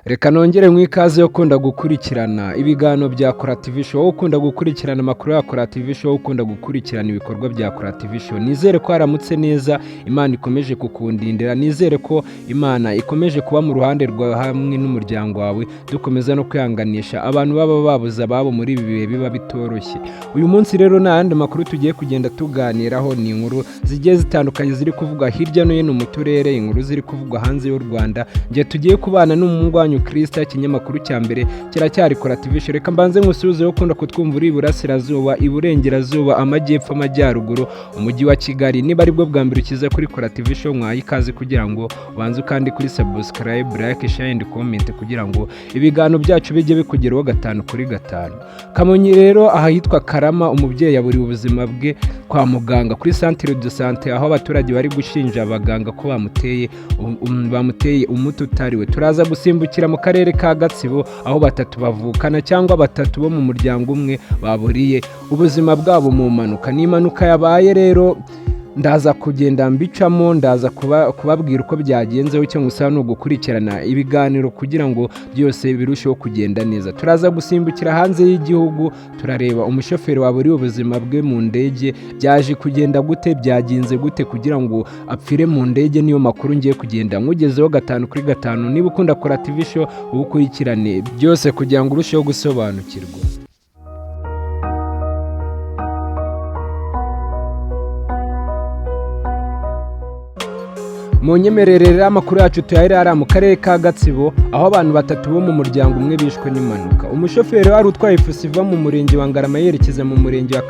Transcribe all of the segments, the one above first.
Reka nongere mu ikaze yo ukunda gukurikirana ibiganiro bya Kora TV Show, wowe ukunda gukurikirana amakuru ya Kora TV Show, wowe ukunda gukurikirana ibikorwa bya Kora TV Show. Nizere ko haramutse neza, Imana ikomeje kukundindira, nizere ko Imana ikomeje kuba mu ruhande rwawe hamwe n'umuryango wawe, dukomeza no kwihanganisha abantu baba babuze ababo muri ibi bihe biba bitoroshye. Uyu munsi rero nta yandi makuru tugiye kugenda tuganiraho, ni inkuru zigiye zitandukanye ziri kuvugwa hirya no hino mu turere, inkuru ziri kuvugwa hanze y'u Rwanda. Njye tugiye kubana n'umuhungu wanyu Krista, ikinyamakuru cya mbere kiracyari Kora TV Show. Reka mbanze nkusuhuze ukunda kutwumva uri iburasirazuba, iburengerazuba, amajyepfo, amajyaruguru, umujyi wa Kigali. Niba aribwo bwa mbere ukiza kuri Kora TV Show, mwaye ikaze kugira ngo ubanze ukande kuri subscribe, like, share and comment kugira ngo ibiganiro byacu bijye bikugeraho gatanu kuri gatanu. Kamonyi rero, ahitwa Karama, umubyeyi yaburiwe ubuzima bwe kwa muganga kuri centre de santé, aho abaturage bari gushinja abaganga ko bamuteye umuti utariwe. Turaza gusimbukira mu karere ka Gatsibo, aho batatu bavukana cyangwa batatu bo mu muryango umwe baburiye ubuzima bwabo mu mpanuka. Ni impanuka yabaye rero, ndaza kugenda mbicamo, ndaza kubabwira uko byagenze. Icyo ngusaba ni ugukurikirana ibiganiro kugira ngo byose birusheho kugenda neza. Turaza gusimbukira hanze y'igihugu, turareba umushoferi waburiye ubuzima bwe mu ndege. Byaje kugenda gute? Byagenze gute kugira ngo apfire mu ndege? Niyo makuru ngiye kugenda nkugezeho gatanu kuri gatanu. Niba ukunda Kora TV Show, ubukurikirane byose kugira ngo urusheho gusobanukirwa. Mu nyemerere rero, amakuru yacu tuyahera hariya mu karere ka Gatsibo, aho abantu batatu bo mu muryango umwe bishwe n'impanuka. Umushoferi wari utwaye fuso iva mu murenge wa Ngarama yerekeza mu murenge wa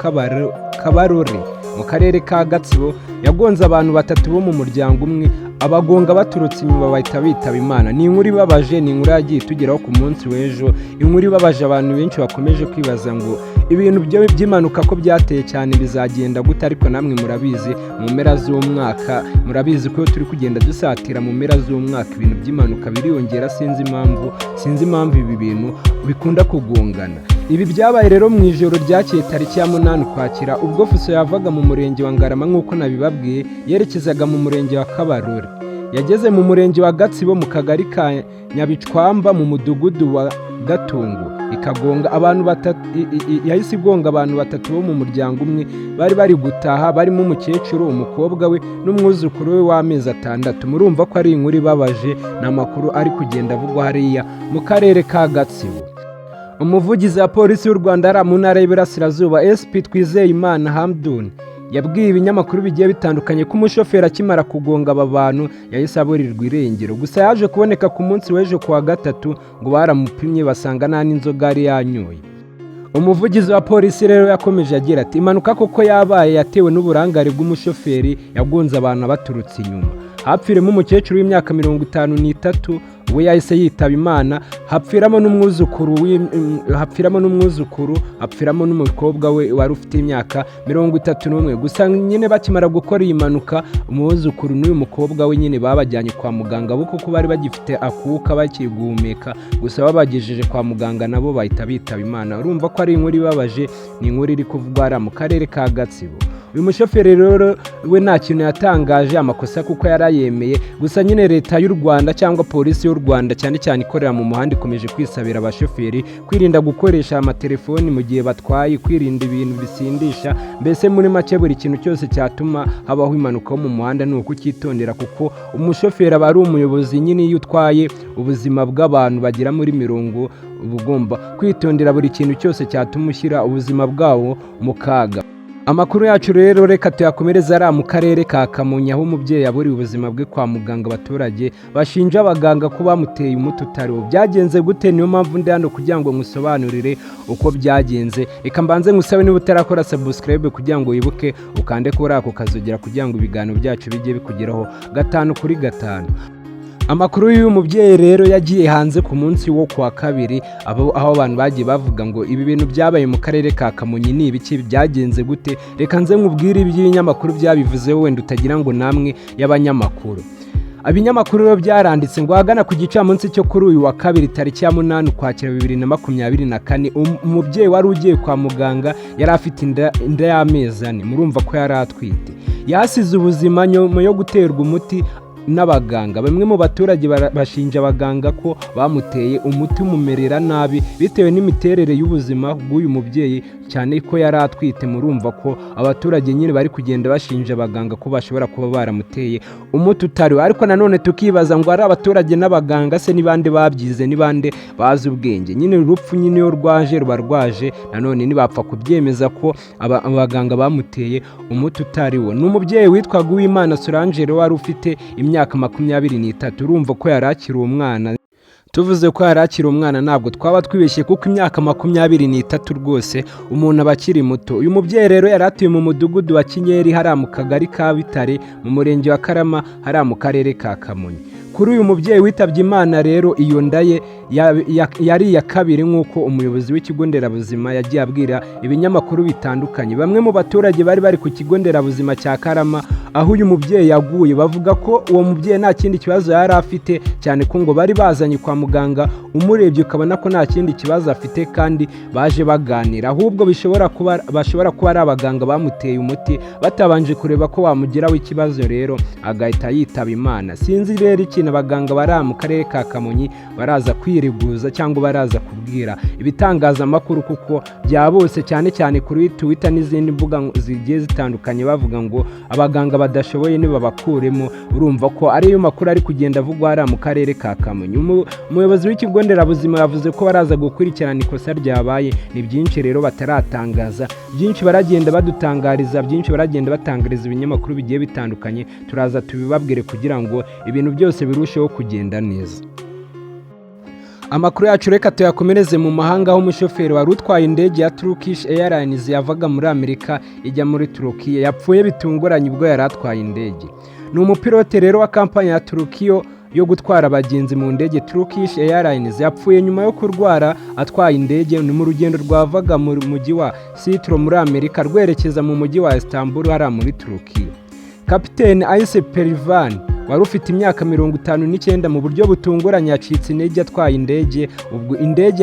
Kabarore mu karere ka Gatsibo yagonze abantu batatu bo mu muryango umwe, abagonga baturutse inyuma, bahita bitaba Imana. Ni inkuru ibabaje, ni inkuru yagiye itugeraho ku munsi w'ejo, inkuru ibabaje abantu benshi bakomeje kwibaza ngo ibintu by'impanuka ko byateye cyane bizagenda gute? Ariko namwe murabizi, mu mpera z'umwaka, murabizi ko turi kugenda dusatira mu mpera z'umwaka, ibintu by'impanuka biriyongera. Sinzi impamvu ibi bintu bikunda kugongana. Ibi byabaye rero mu ijoro ryakeye tariki ya 8 Ukwakira, ubwo fuso yavaga mu murenge wa Ngarama nk'uko nabibabwiye, yerekezaga mu murenge wa Kabarore. Yageze mu murenge wa Gatsibo mu kagari ka Nyabicwamba mu mudugudu wa Gatungu, ikagonga abantu batatu. Yahise igonga abantu batatu bo mu muryango umwe bari bari gutaha, barimo umukecuru, umukobwa we n'umwuzukuru we w'amezi 6. Murumva ko ari inkuru ibabaje. Ni amakuru ari kugenda avugwa hariya mu karere ka Gatsibo. Umuvugizi wa Polisi y'u Rwanda ari mu ntara y'Iburasirazuba, SP Twizeyimana Hamdun, yabwiye ibinyamakuru bigiye bitandukanye ko umushoferi akimara kugonga aba bantu yahise aburirwa irengero. Gusa yaje kuboneka ku munsi w'ejo kuwa gatatu, ngo baramupimye basanga nta n'inzoga yari yanyoye. Umuvugizi wa polisi rero yakomeje agira ati: "Impanuka koko yabaye, yatewe n'uburangare bw'umushoferi, yagonze abantu baturutse inyuma. Hapfiremo umukecuru w'imyaka 53, we yahise yitaba Imana, hapfiramo n'umwuzukuru, hapfiramo n'umukobwa we wari ufite imyaka 31. Gusa nyine bakimara gukora iyi mpanuka, umwuzukuru n'uyu mukobwa we nyine babajyanye kwa muganga, bo kuko bari bagifite akuka, bakiri guhumeka. Gusa babagejeje kwa muganga nabo bahita bitaba Imana." Urumva ko ari inkuru ibabaje, ni inkuru iri kuvugwa hariya mu karere ka Gatsibo. Uyu mushoferi rero we nta kintu yatangaje, amakosa kuko yarayemeye. Gusa nyine Leta y'u Rwanda cyangwa Polisi y'u Rwanda, cyane cyane ikorera mu muhanda, ikomeje kwisabira abashoferi kwirinda gukoresha amatelefoni mu gihe batwaye, kwirinda ibintu bisindisha, mbese muri make buri kintu cyose cyatuma habaho impanuka yo mu muhanda ni ukucyitondera, kuko umushoferi aba ari umuyobozi nyine. Iyo utwaye ubuzima bw'abantu bagera muri mirongo, uba ugomba kwitondera buri kintu cyose cyatuma ushyira ubuzima bwabo mu kaga. Amakuru yacu rero reka tuyakomereze ari mu karere ka Kamonyi, aho umubyeyi yaburiye ubuzima bwe kwa muganga, abaturage bashinja abaganga ko bamuteye umuti utariwo. Byagenze gute? Niyo mpamvu ndi hano kugira ngo nkusobanurire uko byagenze. Reka mbanze ngusabe, niba utarakora subscribe, kugira ngo wibuke ukande kuri ako kazogera kugira ngo ibiganiro byacu bijye bikugeraho gatanu kuri gatanu. Amakuru y'uyu mubyeyi rero yagiye hanze ku munsi wo kuwa kabiri, aho abantu bagiye bavuga ngo ibi bintu byabaye mu karere ka Kamonyi ni ibiki? Byagenze gute? Reka nze nkubwire iby'ibinyamakuru byabivuzeho, wenda utagira ngo namwe y'abanyamakuru. Ibinyamakuru rero byaranditse ngo ahagana ku gicamunsi cyo kuri uyu wa kabiri tariki ya 8 Ukwakira 2024, umubyeyi wari ugiye kwa muganga yari afite inda y'amezi 4, murumva ko yari atwite, yasize ubuzima nyuma yo guterwa umuti. n'abaganga. Bamwe mu baturage bashinja abaganga ko bamuteye umuti umumerera nabi bitewe n'imiterere y'ubuzima bw'uyu mubyeyi, cyane ko yari atwite. Murumva ko abaturage nyine bari kugenda bashinja abaganga ko bashobora kuba baramuteye umuti utariwe. Ariko nanone tukibaza ngo ari abaturage n'abaganga se ni bande babyize, ni bande bazi ubwenge? Nyine urupfu nyine iyo rwaje ruba rwaje. Nanone ntibapfa kubyemeza ko abaganga bamuteye umuti utariwo. Ni umubyeyi witwaga Uwimana Solange wari ufite imyaka 23. Urumva ko yari akiri umwana. Tuvuze ko yari akiri umwana ntabwo twaba twibeshye, kuko imyaka 23 rwose umuntu aba akiri muto. Uyu mubyeyi rero yari atuye mu mudugudu wa Kinyeri, hariya mu kagari ka Bitare, mu murenge wa Karama, hariya mu karere ka Kamonyi. Kuri uyu mubyeyi witabye Imana rero, iyo nda ye yari iya kabiri, nk'uko umuyobozi w'ikigo nderabuzima yagiye abwira ibinyamakuru bitandukanye. Bamwe mu baturage bari bari ku kigo nderabuzima cya Karama aho uyu mubyeyi yaguye bavuga ko uwo mubyeyi nta kindi kibazo yari afite, cyane ko ngo bari bazanye kwa muganga umurebye ukabona ko nta kindi kibazo afite, kandi baje baganira. Ahubwo bishobora kuba bashobora kuba ari abaganga bamuteye umuti batabanje kureba ko wamugiraho ikibazo, rero agahita yitaba Imana. Sinzi rero ikintu abaganga bari mu karere ka Kamonyi baraza kwiriguza cyangwa baraza kubwira ibitangazamakuru, kuko bya bose, cyane cyane kuri Twitter n'izindi mbuga zigiye zitandukanye, bavuga ngo abaganga badashoboye nibabakuremo. Urumva ko ariyo makuru ari kugenda avugwa hariya mu karere ka Kamonyi. Umuyobozi w'ikigo nderabuzima yavuze ko baraza gukurikirana ikosa ryabaye. Ni byinshi rero bataratangaza, byinshi baragenda badutangariza, byinshi baragenda batangariza ibinyamakuru bigiye bitandukanye. Turaza tubibabwire kugira ngo ibintu byose birusheho kugenda neza. Amakuru yacu reka tuyakomereze mu mahanga, aho umushoferi wari utwaye indege ya Turkish Airlines yavaga muri Amerika ijya muri Turukiya yapfuye bitunguranye ubwo yari atwaye indege. Ni umupilote rero wa kampani ya Turukiyo yo gutwara abagenzi mu ndege Turkish Airlines yapfuye nyuma yo kurwara atwaye indege. Ni mu rugendo rwavaga mu mujyi wa Seattle muri Amerika rwerekeza mu mujyi wa Istanbul hariya muri Turukiya. Kapiteni Ayse Pehlivan wari ufite imyaka 59 mu buryo butunguranye yacitse intege atwaye indege ubwo indege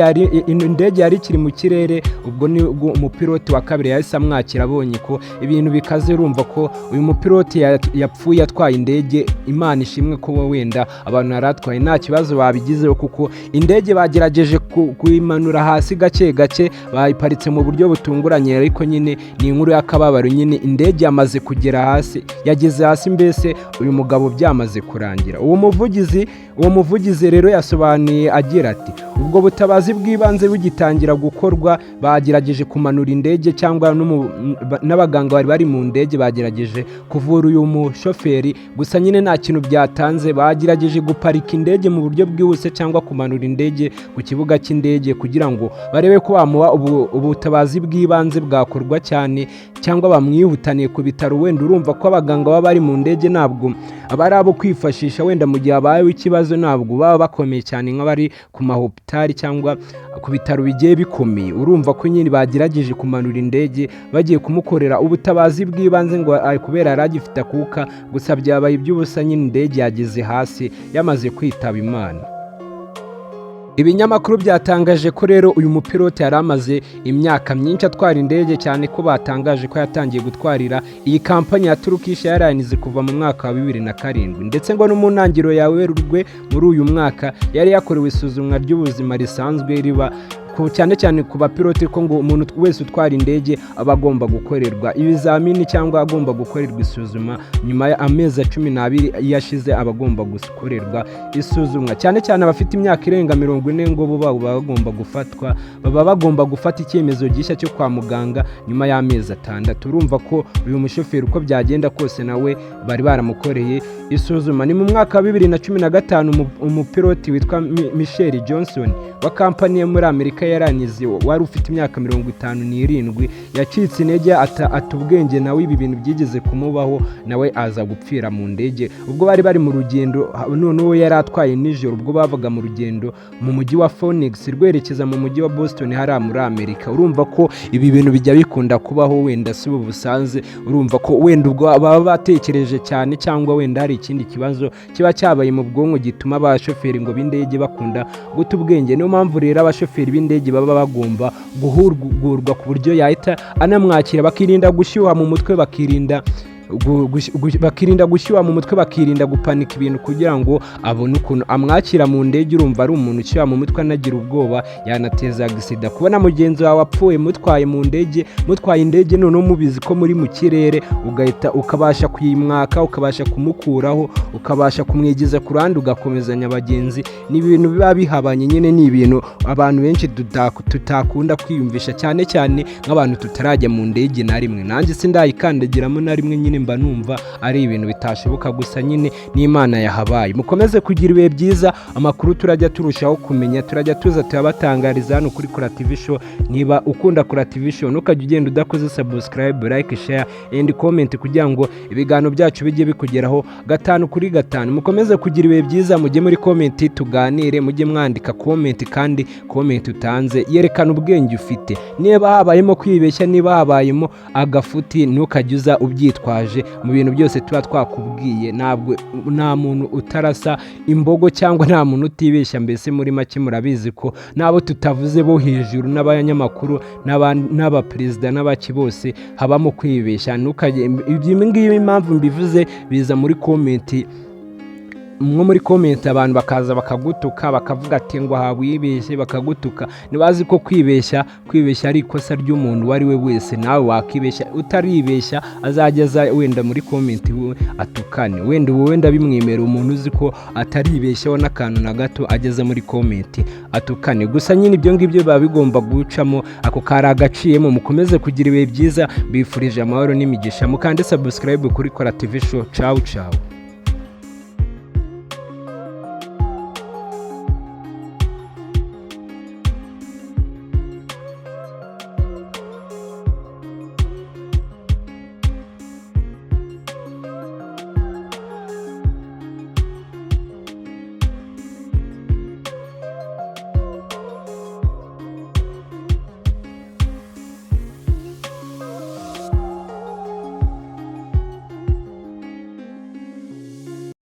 yari ikiri mu kirere. Ubwo ni umupiloti wa kabiri yahise amwakira abonye ko ibintu bikaze. Urumva ko uyu mupiloti yapfuye atwaye indege. Imana ishimwe ko wenda abantu yari atwaye nta kibazo babigizeho, kuko indege bagerageje kuyimanura hasi gake gake, bayiparitse mu buryo butunguranye. Ariko nyine ni inkuru y'akababaro. Nyine indege yamaze kugera hasi, yageze hasi mbese uyu mugabo byamaze kurangira. Uwo muvugizi rero yasobanuye agira ati: "Ubwo butabazi bw'ibanze bugitangira gukorwa, bagerageje kumanura indege cyangwa n'abaganga bari bari mu ndege bagerageje kuvura uyu mushoferi, gusa nyine nta kintu byatanze. Bagerageje guparika indege mu buryo bwihuse cyangwa kumanura indege ku kibuga cy'indege kugira ngo barebe ko bamuha ubutabazi bw'ibanze bwakorwa cyane cyangwa bamwihutaniye ku bitaro wenda." Urumva ko abaganga baba bari mu ndege ntabwo aba ari abo kwifashisha wenda mu gihe habayeho ikibazo, ntabwo baba bakomeye cyane nk'abari ku mahopitali cyangwa ku bitaro bigiye bikomeye. Urumva ko nyine bagerageje kumanura indege bagiye kumukorera ubutabazi bw'ibanze ngo kubera yari agifite akuka, gusa byabaye iby'ubusa. Nyine indege yageze hasi yamaze kwitaba Imana. Ibinyamakuru byatangaje ko rero uyu mupilote yari amaze imyaka myinshi atwara indege, cyane ko batangaje ko yatangiye gutwarira iyi kampani ya Turkish Airlines kuva mu mwaka wa 2007, ndetse ngo no mu ntangiriro ya Werurwe muri uyu mwaka yari yakorewe isuzumwa ry'ubuzima risanzwe riba cyane cyane ku bapilote, ko ngo umuntu wese utwara indege aba agomba gukorerwa ibizamini cyangwa agomba gukorerwa isuzuma nyuma y'amezi 12 iyo ashize, aba agomba gukorerwa isuzumwa. Cyane cyane abafite imyaka irenga 40 ngo bo baba bagomba gufata icyemezo gishya cyo kwa muganga nyuma y'amezi 6. Urumva ko uyu mushoferi uko byagenda kose nawe bari baramukoreye isuzuma. Ni mu mwaka wa 2015 umupiloti witwa Michel Johnson wa kampani yo muri Amerika Airlines wari ufite imyaka 57 yacitse intege ata ubwenge. Nawe ibi bintu byigeze kumubaho, nawe aza gupfira mu ndege ubwo bari bari mu rugendo. Noneho yari atwaye nijoro ubwo bavaga mu rugendo mu mujyi wa Phoenix rwerekeza mu mujyi wa Boston hariya muri Amerika. Urumva ko ibi bintu bijya bikunda kubaho, wenda si ubu busanze. Urumva ko wenda ubwo baba batekereje cyane cyangwa wenda hari ikindi kibazo kiba cyabaye mu bwonko gituma abashoferi ngo b'indege bakunda guta ubwenge. Niyo mpamvu rero abashoferi b'indege baba bagomba guhugurwa ku buryo yahita anamwakira, bakirinda gushyuha mu mutwe, bakirinda bakirinda gushyuha mu mutwe, bakirinda gupanika ibintu kugira ngo abone ukuntu amwakira mu ndege. Urumva ari umuntu ushyuha mu mutwe, anagira ubwoba, yanateza accident. Kubona mugenzi wawe apfuye mutwaye mu ndege, mutwaye indege, noneho mubizi ko muri mu kirere, ugahita ukabasha kuyimwaka, ukabasha kumukuraho, ukabasha kumwigiza ku ruhande, ugakomezanya abagenzi, ni ibintu biba bihabanye nyine. Ni ibintu abantu benshi tutakunda kwiyumvisha, cyane cyane nk'abantu tutarajya mu ndege na rimwe. Nanjye sindayikandagiramo na rimwe nyine, mba numva ari ibintu bitashoboka. Gusa nyine n'Imana yahabaye. Mukomeze kugira ibihe byiza. Amakuru turajya turushaho kumenya, turajya tuza tuyabatangariza hano kuri Kora TV Show. Niba ukunda Kora TV Show, ntukajya ugenda udakoze subscribe, like, share and comment, kugira ngo ibiganiro byacu bijye bikugeraho gatanu kuri gatanu. Mukomeze kugira ibihe byiza. Mujye muri comment tuganire, mujye mwandika comment, kandi comment utanze yerekana ubwenge ufite. Niba habayemo kwibeshya, niba habayemo agafuti, ntukajye uza ubyitwaje mu bintu byose tuba twakubwiye. Ntabwo nta muntu utarasa imbogo cyangwa nta muntu utibeshya. Mbese muri make murabizi ko n'abo tutavuze bo hejuru, n'abanyamakuru, n'abaperezida, n'abaki bose, habamo kwibeshya. Ntukajye ibyo ngibi, impamvu mbivuze, biza muri comment, nko muri comment abantu bakaza bakagutuka, bakavuga ati ngo aha wibeshye, bakagutuka. Ntibazi ko kwibeshya ari ikosa ry'umuntu uwo ari we wese. Nawe wakibeshya. Utaribeshya azajya aza wenda muri comment we atukane. Wenda ubu wenda bimwemera, umuntu uzi ko ataribeshyaho n'akantu na gato ageze muri comment atukane. Gusa nyine ibyo ngibyo biba bigomba gucamo, ako kari agaciyemo. Mukomeze kugira ibihe byiza, mbifurije amahoro n'imigisha. Mukande subscribe kuri Kora TV Show. Ciao ciao.